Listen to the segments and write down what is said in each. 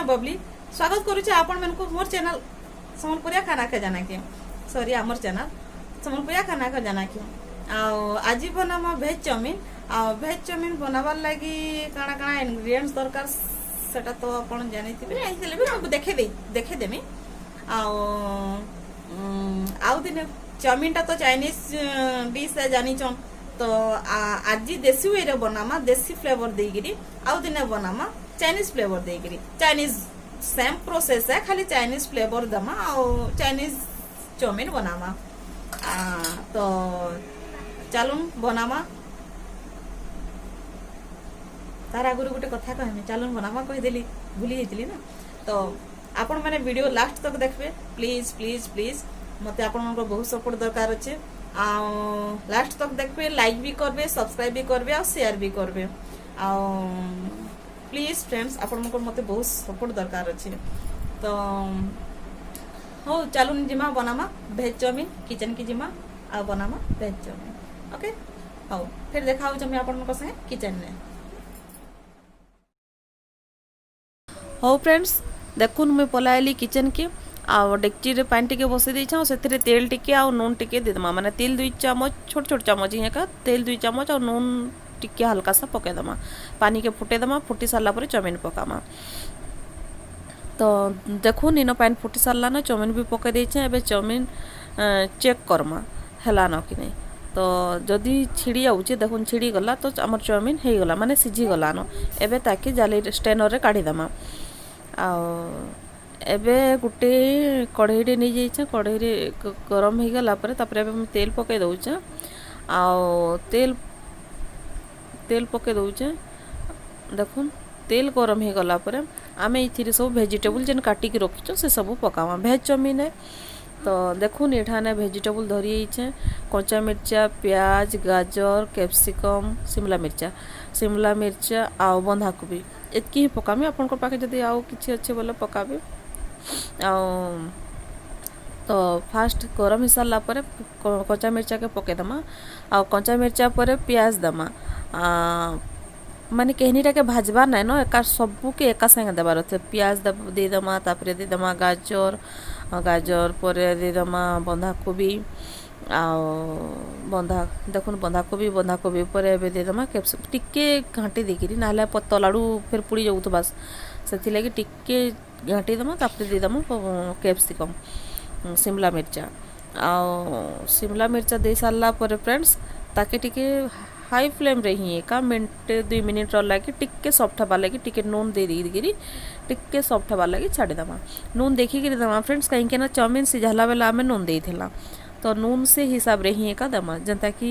ବବଲି, ସ୍ୱାଗତ କରୁଛେ ଆପଣମାନଙ୍କୁ ମୋର ଚ୍ୟାନେଲ ସମ୍ବଲପୁରିଆ ଖାନା ଖଜାନା କି, ସରି, ଆମର ଚ୍ୟାନେଲ ସମ୍ବଲପୁରିଆ ଖାନା ଖଜାନା କି। ଆଉ ଆଜି ବନାମା ଭେଜ୍ ଚାଉମିନ। ଆଉ ଭେଜ୍ ଚାଉମିନ ବନାବାର ଲାଗି କାଣା କାଣା ଇନଗ୍ରିଡ଼ିଏଣ୍ଟସ୍ ଦରକାର, ସେଟା ତ ଆପଣ ଜାଣିଥିବେ, ଜାଣିଥିଲେ ବି ମୁଁ ଦେଖେଇଦେମି। ଆଉ ଆଉ ଦିନେ ଚାଉମିନଟା ତ ଚାଇନିଜ ଡିସ୍ ଜାଣିଛନ୍ ତ, ଆଜି ଦେଶୀ ୱେରେ ବନାମା, ଦେଶୀ ଫ୍ଲେଭର ଦେଇକିରି। ଆଉ ଦିନେ ବନାମା ଚାଇନିଜ ଫ୍ଲେଭର ଦେଇକିରି। ଚାଇନିଜ ସେମ୍ ପ୍ରୋସେସ୍ ହେ, ଖାଲି ଚାଇନିଜ ଫ୍ଲେଭର ଦେମା ଆଉ ଚାଇନିଜ ଚାଉମିନ ବନାମା। ତ ଚାଲୁନ୍ ବନାମା। ତାର ଆଗରୁ ଗୋଟେ କଥା କହିମି। ଚାଲୁନ୍ ବନାମା କହିଦେଲି, ଭୁଲି ଯାଇଥିଲି ନା। ତ ଆପଣମାନେ ଭିଡ଼ିଓ ଲାଷ୍ଟ ତକ ଦେଖିବେ, ପ୍ଲିଜ୍ ପ୍ଲିଜ୍ ପ୍ଲିଜ୍। ମତେ ଆପଣଙ୍କର ବହୁତ ସପୋର୍ଟ ଦରକାର ଅଛି। ଆଉ ଲାଷ୍ଟ ତକ ଦେଖିବେ, ଲାଇକ୍ ବି କରିବେ, ସବସ୍କ୍ରାଇବ୍ ବି କରିବେ ଆଉ ସେୟାର ବି କରିବେ। ଆଉ ପ୍ଲିଜ୍ ଫ୍ରେଣ୍ଡସ୍, ଆପଣଙ୍କର ମତେ ବହୁତ ସପୋର୍ଟ ଦରକାର ଅଛି। ତ ହଉ, ଚାଲୁନ୍ ଯିମା ବନାମା ଭେଜ୍ ଚାଉମିନ। କିଚେନ୍ କି ଯିମା ଆଉ ବନାମା ଭେଜ୍ ଚାଉମିନ। ଓକେ, ହଉ, ଫେର ଦେଖା ହଉଛି ମୁଇଁ ଆପଣଙ୍କ ସାଙ୍ଗେ କିଚେନ୍ରେ। ହଉ ଫ୍ରେଣ୍ଡସ୍, ଦେଖୁନ୍, ମୁଇଁ ପଲାଇଲି କିଚେନ୍କି ଆଉ ଡେକ୍ଚିରେ ପାଣି ଟିକେ ବସେଇ ଦେଇଛେ ଆଉ ସେଥିରେ ତେଲ ଟିକେ ଆଉ ନୁନ୍ ଟିକେ ଦେଇଦେମା। ମାନେ ତେଲ 2 ଚାମଚ, ଛୋଟ ଛୋଟ ଚାମଚ ହିଁ ଏକା, ତେଲ 2 ଚାମଚ ଆଉ ନୁନ୍ ଟିକେ ହାଲକା ସା ପକେଇଦେମା। ପାନିକେ ଫୁଟେଇଦେମା। ଫୁଟି ସାରିଲା ପରେ ଚାଉମିନ ପକାମା। ତ ଦେଖୁନ୍, ଇନ ପାନି ଫୁଟି ସାରିଲାନ, ଚାଉମିନ ବି ପକେଇ ଦେଇଛେ। ଏବେ ଚାଉମିନ ଚେକ୍ କର୍ମା ହେଲାନ କି ନାଇଁ। ତ ଯଦି ଛିଡ଼ି ଯାଉଛି, ଦେଖୁନ୍, ଛିଡ଼ି ଗଲା, ତ ଆମର ଚାଉମିନ ହେଇଗଲା, ମାନେ ସିଝି ଗଲାନ। ଏବେ ତାକେ ଜାଲି ଷ୍ଟେନରରେ କାଢ଼ିଦେମା। ଆଉ ଏବେ ଗୋଟେ କଢ଼େଇଟେ ନେଇଯାଇଛେ। କଢ଼େଇରେ ଗରମ ହେଇଗଲା ପରେ ତାପରେ ଏବେ ମୁଁ ତେଲ ପକେଇ ଦଉଛେ। ଆଉ ତେଲ ପକେଇ ଦଉଛେ। ଦେଖୁନ୍, ତେଲ ଗରମ ହେଇଗଲା ପରେ ଆମେ ଏଇଥିରେ ସବୁ ଭେଜିଟେବୁଲ୍ ଯେନ୍ କାଟିକି ରଖିଛୁ, ସେ ସବୁ ପକାମା। Veg chowmein. ତ ଦେଖୁନ୍, ଏଠାନେ ଭେଜିଟେବୁଲ୍ ଧରି ହେଇଛେ: କଞ୍ଚା ମିର୍ଚା, ପିଆଜ, ଗାଜର, କ୍ୟାପ୍ସିକମ୍, ସିମଲା ମିର୍ଚା ଆଉ ବନ୍ଧାକୋବି। ଏତ୍କି ହିଁ ପକାମି। ଆପଣଙ୍କ ପାଖେ ଯଦି ଆଉ କିଛି ଅଛି ବୋଲେ ପକାବେ। ଆଉ ତ ଫାଷ୍ଟ ଗରମ ହେଇସାରିଲା ପରେ କଞ୍ଚା ମିର୍ଚାକେ ପକେଇଦେମା। ଆଉ କଞ୍ଚା ମିର୍ଚା ପରେ ପିଆଜ ଦେମା। ମାନେ କେହିନିଟାକେ ଭାଜବାର୍ ନାଇଁନ, ଏକା ସବୁକେ ଏକା ସାଙ୍ଗେ ଦେବାର ଅଛି। ପିଆଜ ଦେଇଦେମା, ତାପରେ ଦେଇଦେମା ଗାଜର, ଗାଜର ପରେ ଦେଇଦେମା ବନ୍ଧାକୋବି। ଆଉ ଦେଖୁନ୍, ବନ୍ଧାକୋବି, ବନ୍ଧାକୋବି ପରେ ଏବେ ଦେଇଦେମା କ୍ୟାପ୍ସିକମ୍। ଟିକେ ଘାଣ୍ଟି ଦେଇକିରି, ନହେଲେ ତଲାଡ଼ୁ ଫେର୍ ପୁଡ଼ି ଯାଉଥିବା, ସେଥିଲାଗି ଟିକେ ଘାଣ୍ଟି ଦେମା। ତାପରେ ଦେଇଦେମା କ୍ୟାପ୍ସିକମ୍, ସିମଲା ମିର୍ଚା। ଆଉ ସିମଲା ମିର୍ଚା ଦେଇ ସାରିଲା ପରେ ଫ୍ରେଣ୍ଡସ୍, ତାକେ ଟିକେ ହାଇ ଫ୍ଲେମ୍ରେ ହିଁ ଏକା ମିନିଟ୍ 2 ମିନିଟ୍ର ଲାଗି, ଟିକେ ସଫ୍ଟ ହେବାର୍ ଲାଗି, ଟିକେ ନୁନ୍ ଦେଇ ଦେଇକିରି ଟିକେ ସଫ୍ଟ ହେବାର୍ ଲାଗି ଛାଡ଼ିଦେମା। ନୁନ୍ ଦେଖିକିରି ଦେମା ଫ୍ରେଣ୍ଡସ୍, କାହିଁକି ନା ଚାଉମିନ୍ ସିଝାଲା ବେଲେ ଆମେ ନୁନ୍ ଦେଇଥିଲା। ତ ନୁନ୍ ସେ ହିସାବରେ ହିଁ ଏକା ଦେମା, ଯେନ୍ତାକି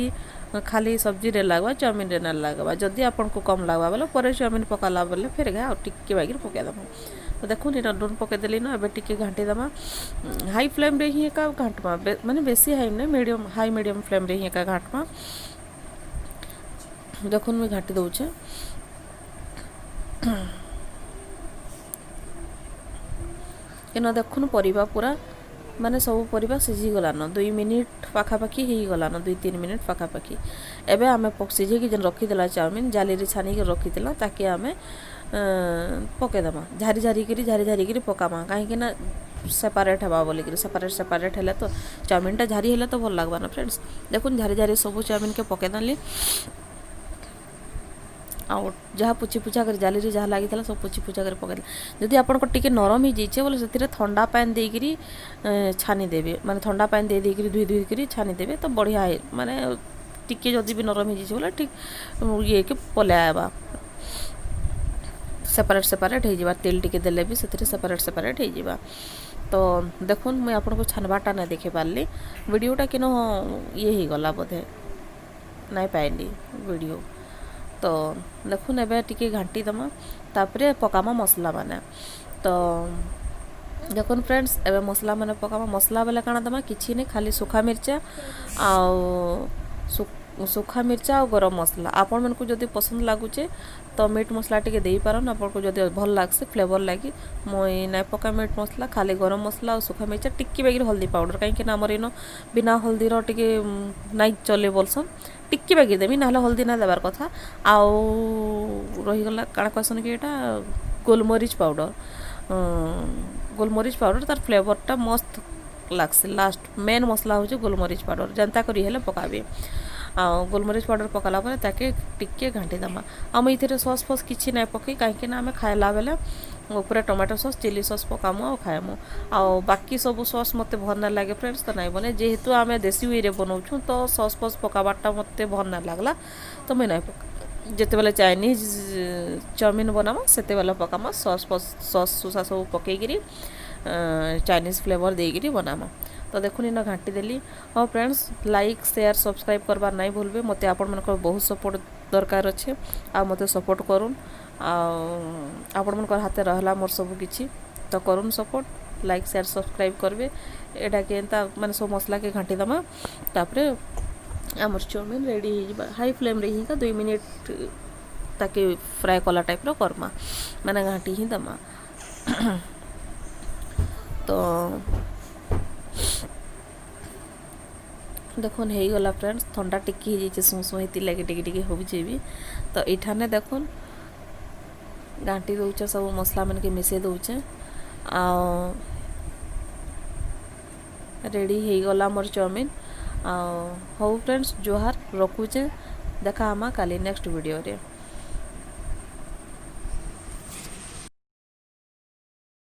ଖାଲି ସବଜିରେ ଲାଗ୍ବା, ଚାଉମିନ୍ରେ ନା ଲାଗ୍ବା। ଯଦି ଆପଣଙ୍କୁ କମ୍ ଲାଗ୍ବା ବେଲେ, ପରେ ଚାଉମିନ୍ ପକାଲା ବେଲେ ଫେର୍ ଘା ଆଉ ଟିକେ ବାଗିରି ପକେଇଦେମା। ତ ଦେଖୁନ୍, ଏଇଟା ନୁନ୍ ପକେଇଦେଲି ନ। ଏବେ ଟିକେ ଘାଣ୍ଟି ଦେମା। ହାଇ ଫ୍ଲେମ୍ରେ ହିଁ ଏକା ଘାଣ୍ଟମା, ମାନେ ବେଶୀ ହାଇ ନାଇଁ, ମିଡ଼ିୟମ୍, ହାଇ ମିଡ଼ିୟମ୍ ଫ୍ଲେମ୍ରେ ହିଁ ଏକା ଘାଣ୍ଟମା। ଦେଖୁନ୍, ମୁଇଁ ଘାଣ୍ଟି ଦଉଛେ। ଏନ ଦେଖୁନ୍, ପରିବା ପୁରା, ମାନେ ସବୁ ପରିବା ସିଝିଗଲାନ। 2 ମିନିଟ୍ ପାଖାପାଖି ହେଇଗଲାନ, 2-3 ମିନିଟ୍ ପାଖାପାଖି। ଏବେ ଆମେ ସିଝେଇକି ଯେନ୍ ରଖିଥିଲା ଚାଉମିନ୍, ଜାଲିରେ ଛାନିକି ରଖିଥିଲା, ତାକେ ଆମେ ପକେଇଦେମା। ଝାରି ଝାରିକିରି, ଝାରି ଝାରିକିରି ପକାମା, କାହିଁକି ନା ସେପାରେଟ୍ ହେବା ବୋଲିକିରି। ସେପାରେଟ୍ ସେପାରେଟ୍ ହେଲେ ତ, ଚାଉମିନଟା ଝାରି ହେଲେ ତ ଭଲ ଲାଗ୍ବା ନା ଫ୍ରେଣ୍ଡସ୍। ଦେଖୁନ୍, ଝାରି ଝାରି ସବୁ ଚାଉମିନକେ ପକେଇଦେଲି। ଆଉ ଯାହା ପୋଛି ପୁଛା କରି, ଜାଲିରେ ଯାହା ଲାଗିଥିଲା ସବୁ ପୋଛି ପୁଛା କରି ପକେଇଦେଲି। ଯଦି ଆପଣଙ୍କ ଟିକେ ନରମ ହେଇଯାଇଛେ ବୋଲେ, ସେଥିରେ ଥଣ୍ଡା ପାନି ଦେଇକିରି ଛାନିଦେବେ। ମାନେ ଥଣ୍ଡା ପାନି ଦେଇ ଦେଇକିରି, ଧୋଇ ଧୋଇକିରି ଛାନିଦେବେ ତ ବଢ଼ିଆ। ମାନେ ଟିକେ ଯଦି ବି ନରମ ହେଇଯାଇଛି ବୋଲେ, ଠିକ୍ ଇଏକି ପଲେଇ ଆଇବା, ସେପାରେଟ୍ ସେପାରେଟ୍ ହେଇଯିବା। ତେଲ ଟିକେ ଦେଲେ ବି ସେଥିରେ ସେପାରେଟ୍ ସେପାରେଟ୍ ହେଇଯିବା। ତ ଦେଖୁନ୍, ମୁଇଁ ଆପଣଙ୍କୁ ଛାନବାରଟା ନାଇଁ ଦେଖେଇ ପାରିଲି। ଭିଡ଼ିଓଟା କେନ ଇଏ ହେଇଗଲା ବୋଧେ, ନାଇଁ ପାଇଲି ଭିଡ଼ିଓ। ତ ଦେଖୁନ୍, ଏବେ ଟିକେ ଘାଣ୍ଟି ଦେମା, ତାପରେ ପକାମା ମସଲା ମାନେ। ତ ଦେଖୁନ୍ ଫ୍ରେଣ୍ଡସ୍, ଏବେ ମସଲା ମାନେ ପକାମା। ମସଲା ବେଲେ କାଣା ଦେମା? କିଛି ନାଇଁ, ଖାଲି ଶୁଖା ମିର୍ଚା ଆଉ ଶୁଖା ମିର୍ଚା ଆଉ ଗରମ ମସଲା। ଆପଣମାନଙ୍କୁ ଯଦି ପସନ୍ଦ ଲାଗୁଛେ ତ ମିଟ୍ ମସଲା ଟିକେ ଦେଇପାରନ୍, ଆପଣଙ୍କୁ ଯଦି ଭଲ ଲାଗ୍ସି ଫ୍ଲେଭର୍ ଲାଗି। ମୁଇଁ ନାଇଁ ପକା ମିଟ୍ ମସଲା, ଖାଲି ଗରମ ମସଲା ଆଉ ଶୁଖା ମିର୍ଚା, ଟିକେ ବାଗିରି ହଳଦୀ ପାଉଡ଼ର, କାହିଁକି ନା ଆମର ଇନ ବିନା ହଳଦୀର ଟିକେ ନାଇଁ ଚଲେ ବୋଲସନ୍। ଟିକେ ବାଗିରି ଦେମି, ନହେଲେ ହଳଦୀ ନାଇଁ ଦେବାର କଥା। ଆଉ ରହିଗଲା କାଣା କହେସନ୍ କି ଏଇଟା, ଗୋଲମରିଚ ପାଉଡ଼ର। ଗୋଲମରିଚ ପାଉଡ଼ର, ତାର ଫ୍ଲେଭରଟା ମସ୍ତ ଲାଗ୍ସି। ଲାଷ୍ଟ ମେନ୍ ମସଲା ହେଉଛି ଗୋଲମରିଚ ପାଉଡ଼ର, ଯେନ୍ତା କରି ହେଲେ ପକାବେ। ଆଉ ଗୋଲମରିଚ ପାଉଡ଼ର ପକାଲା ପରେ ତାକେ ଟିକେ ଘାଣ୍ଟି ଦେମା। ଆଉ ମୁଇଁ ଏଥିରେ ସସ୍ ଫସ୍ କିଛି ନାଇଁ ପକେଇ, କାହିଁକି ନା ଆମେ ଖାଇଲା ବେଲେ ଉପରେ ଟମାଟୋ ସସ୍, ଚିଲି ସସ୍ ପକାମୁ ଆଉ ଖାଏମୁ। ଆଉ ବାକି ସବୁ ସସ୍ ମୋତେ ଭଲ୍ ନାଇଁ ଲାଗେ ଫ୍ରେଣ୍ଡସ୍, ତ ନାଇଁ ବନେ। ଯେହେତୁ ଆମେ ଦେଶୀ ୱେରେ ବନଉଛୁଁ, ତ ସସ୍ ଫସ୍ ପକାବାରଟା ମୋତେ ଭଲ୍ ନାଇଁ ଲାଗ୍ଲା, ତ ମୁଇଁ ନାଇଁ ପକା। ଯେତେବେଲେ ଚାଇନିଜ୍ ଚାଉମିନ୍ ବନାମା, ସେତେବେଲେ ପକାମା ସସ୍ ଫସ୍, ସସ୍ ସୁସା ସବୁ ପକେଇକିରି, ଚାଇନିଜ୍ ଫ୍ଲେଭର୍ ଦେଇକିରି ବନାମା। ତ ଦେଖୁନ୍, ଇନ ଘାଣ୍ଟି ଦେଲି। ହଁ ଫ୍ରେଣ୍ଡସ୍, ଲାଇକ୍, ସେୟାର, ସବସ୍କ୍ରାଇବ୍ କରବାର୍ ନାଇଁ ଭୁଲବେ। ମୋତେ ଆପଣମାନଙ୍କର ବହୁତ ସପୋର୍ଟ ଦରକାର ଅଛେ ଆଉ ମୋତେ ସପୋର୍ଟ କରୁନ୍। ଆଉ ଆପଣମାନଙ୍କର ହାତେ ରହଲା ମୋର୍ ସବୁ କିଛି, ତ କରୁନ୍ ସପୋର୍ଟ, ଲାଇକ୍, ସେୟାର, ସବସ୍କ୍ରାଇବ୍ କରିବେ। ଏଟାକେ ଏନ୍ତା ମାନେ ସବୁ ମସଲାକେ ଘାଣ୍ଟି ଦେମା, ତାପରେ ଆମର ଚାଉମିନ୍ ରେଡ଼ି ହେଇଯିବା। ହାଇ ଫ୍ଲେମ୍ରେ ହିଁ 2 ମିନିଟ୍ ତାକେ ଫ୍ରାଏ କଲା ଟାଇପ୍ର କର୍ମା, ମାନେ ଘାଣ୍ଟି ହିଁ ଦେମା। ତ ଦେଖୁନ୍, ହେଇଗଲା ଫ୍ରେଣ୍ଡସ୍। ଥଣ୍ଡା ଟିକେ ହେଇଯାଇଛେ, ସୁଁ ସୁଁ ହେଥିର୍ଲାଗି ଟିକେ ଟିକେ ହଉଛେ ବି। ତ ଏଇଠାନେ ଦେଖୁନ୍, ଘାଣ୍ଟି ଦଉଛେ, ସବୁ ମସଲା ମାନକେ ମିଶେଇ ଦଉଛେ ଆଉ ରେଡ଼ି ହେଇଗଲା ମୋର୍ ଚାଉମିନ୍। ଆଉ ହଉ ଫ୍ରେଣ୍ଡସ୍, ଜୁହାର, ରଖୁଛେ। ଦେଖା ହେମା କାଲି ନେକ୍ସଟ ଭିଡ଼ିଓରେ।